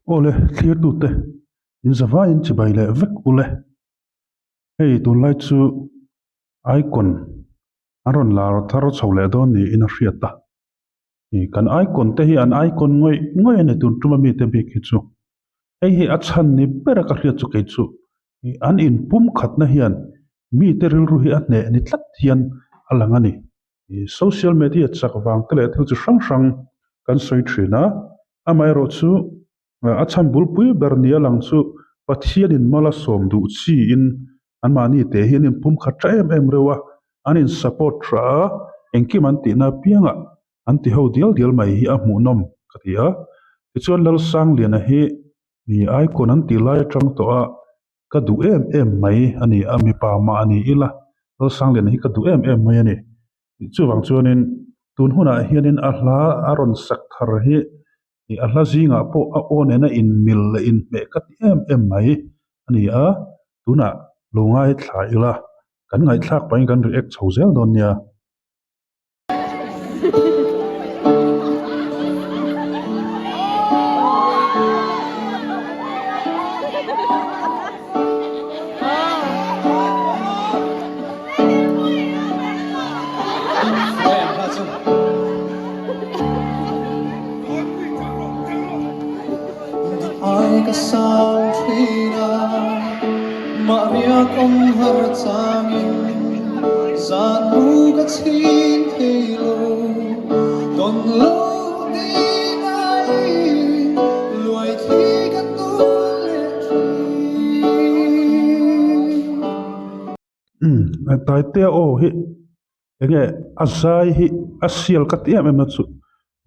Awle thlirtute in zavaiin chibai leh vek ule. Hei tunlai chu icon an rawn lar thar chho leh dawn niin a hriat a. Kan icon te hi an icon ngawih ngawih a ni tun tuma mite bik hi chu. Hei hi a chhan ni ber a ka hriat chu kei chu an inpum khatna hian mite rilru hi a hneh ni tlat hian a lang a ni. Social media chak vang te leh thil chi hrang hrang kan sawi thin a, amaherawh chu a chhan bulpui ber nia lang chu Pathianin mal a sawm duh chiin anmahni te hi an inpum khat tha em em reuh a, an in support tha a, engkim an tihna apiangah an ti ho dial dial mai hi a hmuhnawm ka ti a. Tichuan Lalsangliana hi icon an tih lai atang tawh a, Ka duh em em mai a ni a, mipa mah a ni ila Lalsangliana hi ka duh em em mai a ni. Chuvang chuanin tun hunah hianin a hla a rawn sak thar hi a hla zingah pawh a aw nena inmil leh inhmeh ka ti em em mai a ni a, tunah lo ngaithla ila kan ngaihthlak pahin kan react chho zel dawn nia. Ai ka sang thin a, mahriat awm har changin zan mu ka chhin thei lo, tawn lo ding aiin luai thli ka tul leh thin. Umm Taitea aw hi enge a zai hi a sial ka ti em em na chu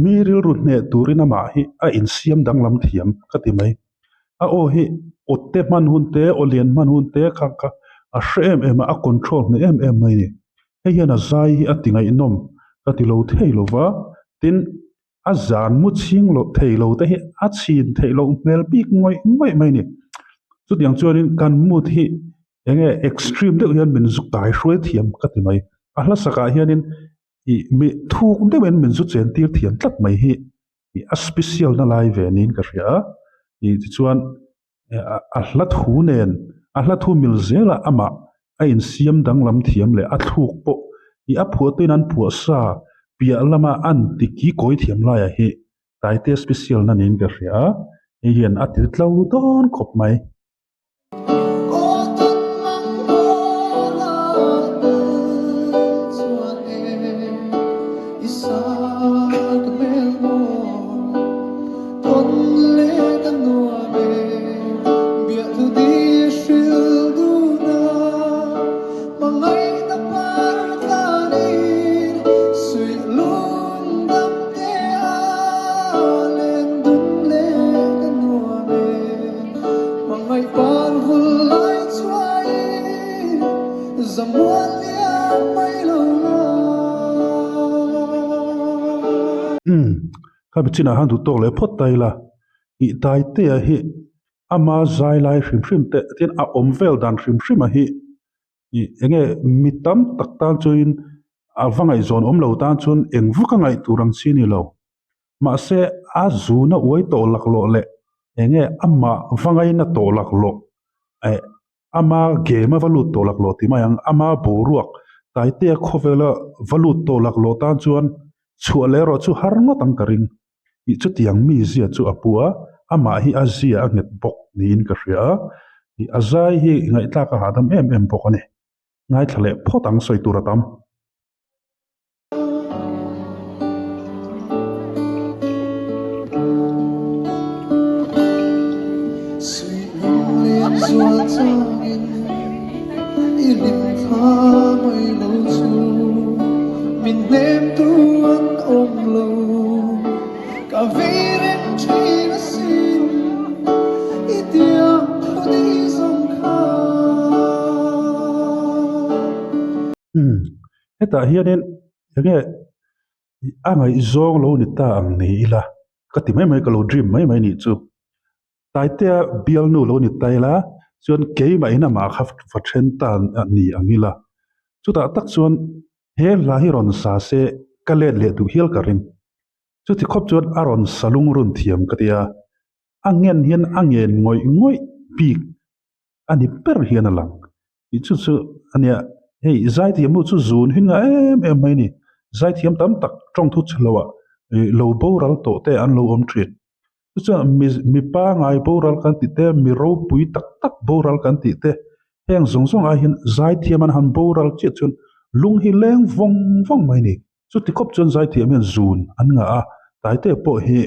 mi rilru hneh turin amah hi a insiam danglam thiam ka ti mai a aw hi awt te hman hun te aw lian hman hun te kha kha a hre em em a a control hneh em em mai a ni hei hian a zai hi a ti ngaihnawm ka ti lo thei lo va tin a zan mu chhing loh thei lo te hi a chhin theih loh hmel bik ngawih ngawih mai a ni chutiang chuanin kan mood hi eng nge extreme deuh hian min zu kai hruai thiam ka ti mai a hla sakah hianin ih mi thuk deuhin min zu chen tir thiam tlat mai hi ih a special na lai ve niin ka hria a ih tichuan a hla thu nen a hla thu mil zelah amah a insiam danglam thiam leh a thluk pawh ih a phuah tuin an phuah sa piah lama an ti ki kawi thiam laiah hi Taite special na niin ka hria a hei hian a ti tlo dawn khawp mai. Umm kha chinah khan duh tawk leh phawt ta ila tih tai te ah hi ama zai lai hrim hrim te tin a awm vel dan hrim hrim ah hi ih eng nge mi tam tak tan chuan a va ngaihzawn awm lo tan chuan eng vak a ngaih tur ang chi a ni lo mahse a zuna uai tawh laklawh leh eng nge amah va ngaina tawh laklawh eh ama game a va lut tawh laklawh tih mai ang ama boruak taitea khawvela va lut tawh laklawh tan chuan chhuah leh erawh chu har ngawt ang ka ring Ih chutiang mi zia chu a pu a, amah hi a zia a nghet bawk niin ka hria a, ih a zai hi ngaihthlak a hahdam em em bawk a ni. Ngaithla leh phawt ang sawi tur a tam. Suih lung lian zual changin i hlim thla mai lo chu min hnem tu an awm lo ka vei reng thin asin i tiang thu ni zawng kha. Umm hetah hianin enge a ngaihzawng lo ni ta ang ni ila ka ti mai mai ka lo dream mai mai nih chu. Taitea bialnu lo ni ta ila chuan keimah in amah kha va then ta a ni ang ila. Chutah tak chuan he hla hi rawn sa se ka let leh duh hial ka ring. Chuti khawp chuan a rawn sa lungrun thiam ka ti a. A ngen hian a ngen ngawih ngawih bik a ni ber hian a lang. Tih chu chu a nia, hei zaithiam ho chu zun hi nga em em mai a ni. Zaithiam tam tak tawngthu chhe loah ih lo boral tawh te an lo awm thin. Chu chuan mi mipa ngai boral kan tih te, mi ropui tak tak boral kan tih te heng zawng zawng ai hian zaithiam an han boral chiah chuan lung hi leng vawng vawng mai a ni. Chuti khawp chuan zaithiam hian zun an ngah a, taite pawh hi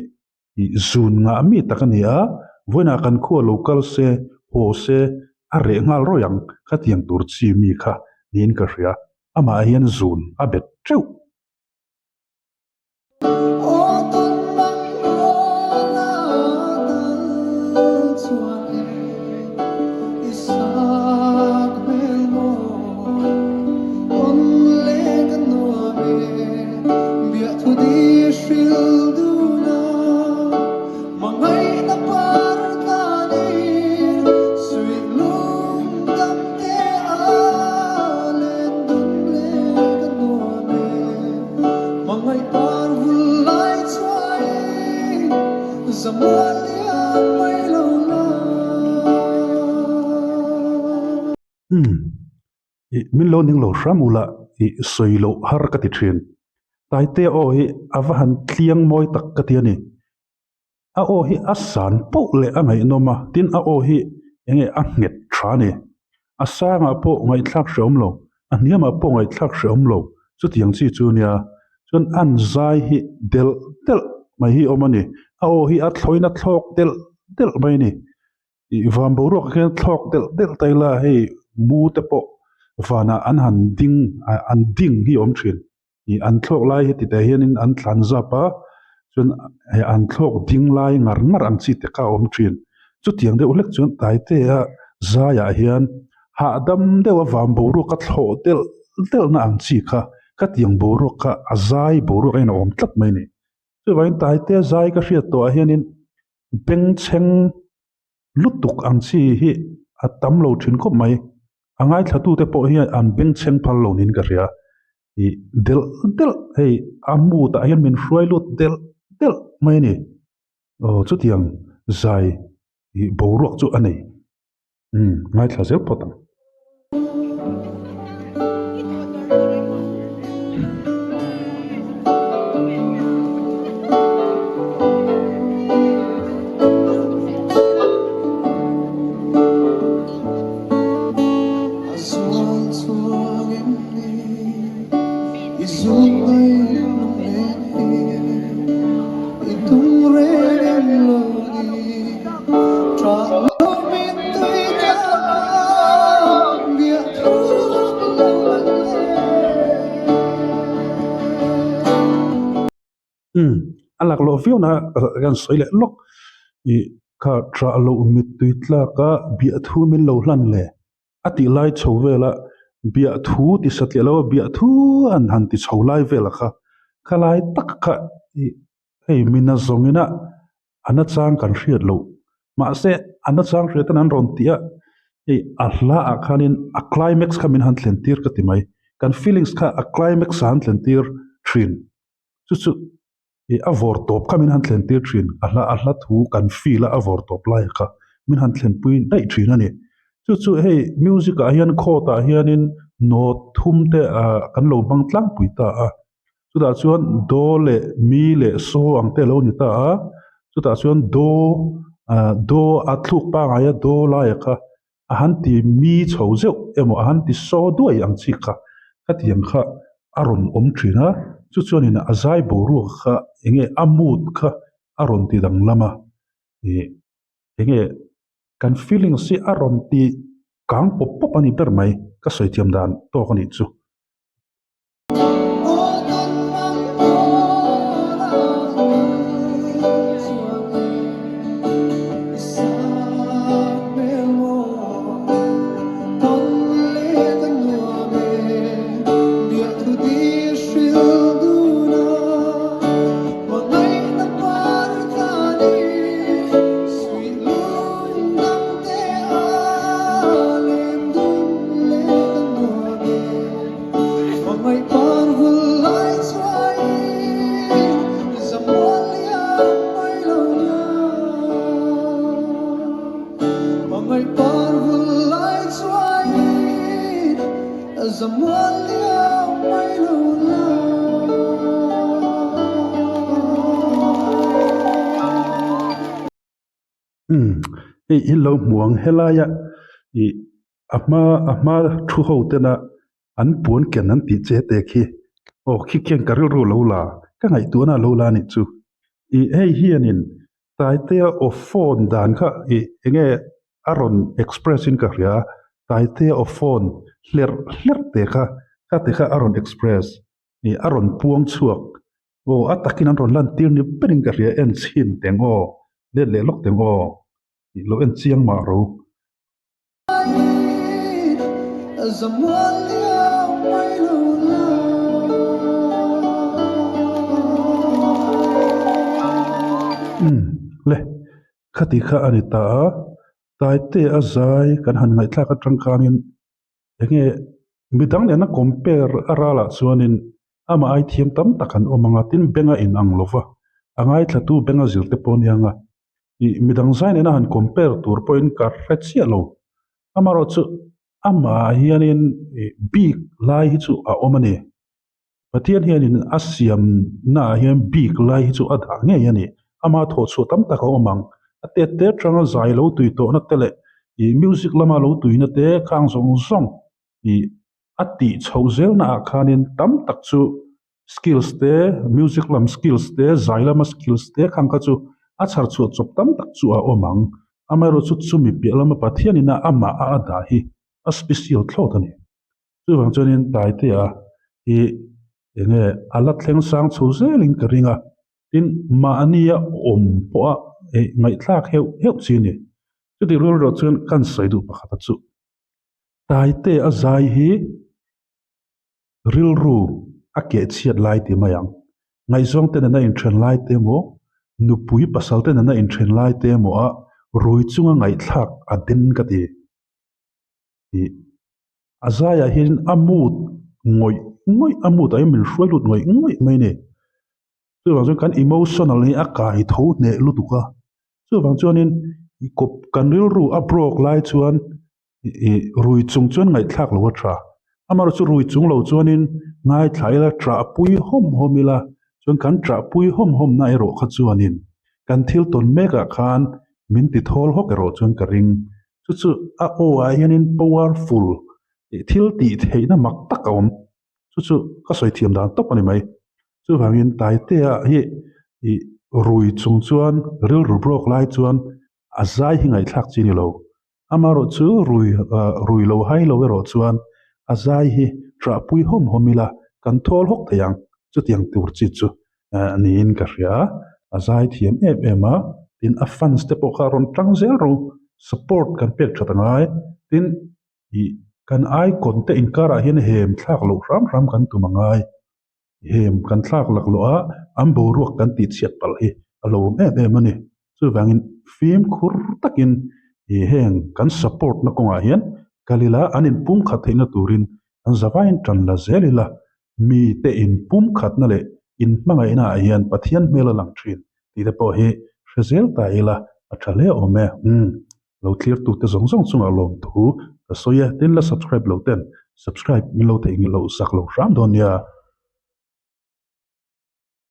Ih zun ngah mi tak a ni a, vawiinah kan khua lo kal se, haw se, a reh nghal rawih ang, khatiang tur chi mi kha niin ka hria, amah hian zun a bet teuh. Umm. Ih min lo ning lo hram ula ih sawi loh har ka ti thin. Taitea aw hi a va han tliang mawi tak ka ti a ni. A aw hi a san poh leh a ngaihnawm a, tin a aw hi eng nge a nghet tha a ni. A sangah pawh ngaihthlak hrehawm lo, a hniamah pawh ngaihthlak hrehawm lo chutiang chi chu nia. Chuan an zai hi delh delh mai hi a awm a ni. A aw hi a thlawin a thlawk delh delh mai a ni. Ih van boruak ah khian thlawk delh delh ta ila hei mu te pawh vanah an han ding ah an ding hi a awm thin ih an thlawk lai hi titeh hianin an thlan zap a chuan hei an thlawk ding lai ngar ngar ang chi te kha a awm thin chutiang deuh hlek chuan taitea zaiah hian hahdam deuh a van boruak a thlawh delh delh na ang chi kha khatiang boruak kha a zai boruak a in a awm tlat mai a ni chuvangin taitea zai ka hriat tawhah hianin. Bengchheng lutuk ang chi hi a tam lo thin khawp mai. A ngaithlatute pawh hian an bengchheng phal lo niin ka hria. Ih delh delh hei a mood ah hian min hruai lut delh delh mai a ni. Aw chutiang zai ih boruak chu a nei. Umm ngaithla zel phawt ang. Umm a laklawh viau na kan sawi leh lawk ih kha tah loh mittui tlak a biahthu min lo hlan le a tih lai chho vel a biahthu ti satliah lo a biahthu an han ti chho lai vel a kha khalai tak kha ih hei mina zawngin a. A nachang kan hriat loh. Mahse, a nachang hriat ten an rawn tih a, hei a hla ah khanin a climax kha min han thlen tir ka ti mai. Kan feelings kha a climax ah han thlen tir thin. Chu chu ih a vawr tawp kha min han thlen tir thin. A hla a hla thu kan feel a a vawr tawp lai kha min han thlen pui daih thin a ni. Chu chu hei music ah hian chord ah hianin note thum te ah kan lo hmang tlangpui ta a. Chutah chuan do leh mi leh so ang te a lo ni ta a, chutah chuan do ah do a thluk pangai a do laia kha a han ti mi chho zeuh emaw a han ti so duai ang chi kha khatiang kha a rawn awm thin a, chu chuanin a zai boruak kha eng nge a mood kha a rawn ti danglam a ih eng nge kan feelings hi a rawn ti kang pawp pawp a ni ber mai ka sawi thiam dan tawk a nih chu. Ngaih par vul lai chuain zamual liam mai lo la. Umm hei hi lo hmu ang helaia ih a hma a hma thu ho tena an puan ken an tih che te khi aw khi khian ka rilru lo la ka ngaihtuahna a lo la anih chu ih hei hianin Taitea aw phone dan kha ih enge a rawn express in ka hria Taitea aw phone hlerh hlerh te kha kha ti kha a rawn express ih a rawn puang chhuak aw a takin an rawn lan tir ni berin ka hria en chhin teng aw let leh lawk teng aw ih lo en chiang mah ro. Umm le khati kha a ni ta a Taite a zai kan han ngaihthlak atang khanin enge midang nena compare a ralah chuanin amah ai thiam tam tak an awm ang a tin benga inang lova a ngaithlatu benga zir te pawh a nia ang a. Ih midang zai nena han compare tur pawhin ka hre chiah lo. Amaherawhchu amah hianin ih bik lai hi chu a awm a ni. Pathian hianin a siamnaah hian bik lai hi chu a dah ngei a ni. Ama thawhchhuah tam tak a awm ang. A tet te atanga zai lo tui tawhna te leh ih music lama lo tuina te khang zawng zawng ih a tih chhoh zelnaah khanin tam tak chu skills te music lam skills te zai lama skills te khang kha chu a chhar chhuah chawp tam tak chu a awm ang amaherawhchu chumi piah lama Pathianin a amah a a dah hi a special thlawt a ni chuvang chuanin Taitea hi enge a la thleng sang chho zelin ka ring a tin mahnia awm pawha eh ngaihthlak heuh heuh chi a ni chutih rual erawh chuan kan sawi duh pakhat a chu Taitea zai hi. Rilru a keh chhiat lai ti mai ang. Ngaihzawng te nena inthen lai te emaw, nupui pasal te nena inthen lai te emaw a rui chunga ngaihthlak a den ka ti. Ih a zaiah hian a mood ngawih ngawih a mood ah hian min hruai lut ngawih ngawih mai a ni. Chuvang chuan kan emotional hi a kai tho hneh lutuk a. Chuvang chuanin kawp kan rilru a broke lai chuan Ih rui chung chuan ngaihthlak lo a tha. Amaherawhchu rui chung lo chuanin ngaithla ila ṭah pui hawm hawm ila chuan kan ṭah pui hawm hawm na erawh kha chuanin kan thil tawn mekah khan min ti thawl hawk erawh chuan ka ring. Chu chu a aw ah hianin powerful ih thil tih theihna mak tak a awm. Chu chu ka sawi thiam dan tawp a ni mai. Chuvangin Taitea hi ih rui chung chuan rilru broke lai chuan a zai hi ngaihthlak chi a ni lo. Amaherawh chu rui rui lo hai lo erawh chuan a zai hi ṭahpui hawm hawm ila kan thawl hawk thei ang. Chutiang tur chi chu niin ka hria. A zai thiam em em a, tin a fans te pawh kha a rawn ṭang zel ro. Support kan pek ṭhat a ngai. Tin ih kan icon te inkarah hian hem thlak loh hram hram kan tum a ngai. Hem kan thlak laklawh a, an boruak kan tih chhiat palh hi a lo awm em em a ni. Chuvangin fimkhur takin ih heng kan support na kawngah hian kal ila an inpumkhat theihna turin an zavaiin tan la zel ila, mite inpumkhatna leh inhmangaihna ah hian Pathian hmel a lang thin tih te pawh hi hre zel ta ila a tha hle awm e. Umm lo thlir tute zawng zawng chungah lawmthu ka sawi e, tin la subscribe lo ten subscribe min lo theihnghilh loh sak lo hram dawn nia.